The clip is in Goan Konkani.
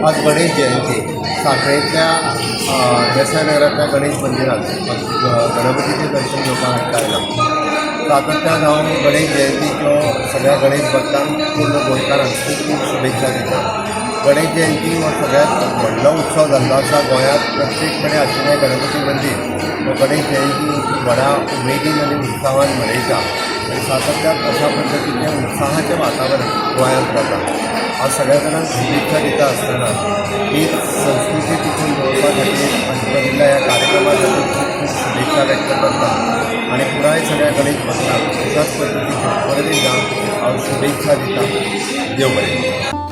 आज गणेश जयंती. सांखळेंतल्या देसाय नगरांतल्या गणेश मंदिरात गणपतीचें दर्शन घेवपाक हांकां आयला. सातत्यान हांव गणेश जयंतीच्यो सगळ्या गणेश भक्तांक, पूर्ण गोंयकारांक खूब खूब शुभेच्छा दिता. गणेश जयंती हो सगळ्यात व्हडलो उत्सव जाल्लो आसा. गोंयांत प्रत्येक कडेन आशिल्लें गणपती मंदीर हो गणेश जयंती व्हडा उमेदीन आनी उत्साहान मनयता आनी सातत्यान अशा पद्दतीचें उत्साहाचें वातावरण गोंयांत जाता. हांव सगळ्या जाणांक शुभेच्छा दिता आसतना ही संस्कृती टिकून दवरपा खातीर हांकां दिल्ल्या ह्या कार्यक्रमा खातीर खूब खूब शुभेच्छा व्यक्त करता आनी पुराय सगळ्या गणेश भक्तांक अशाच पद्दतीच्यो परत एकदां हांव शुभेच्छा दिता. देव बरें.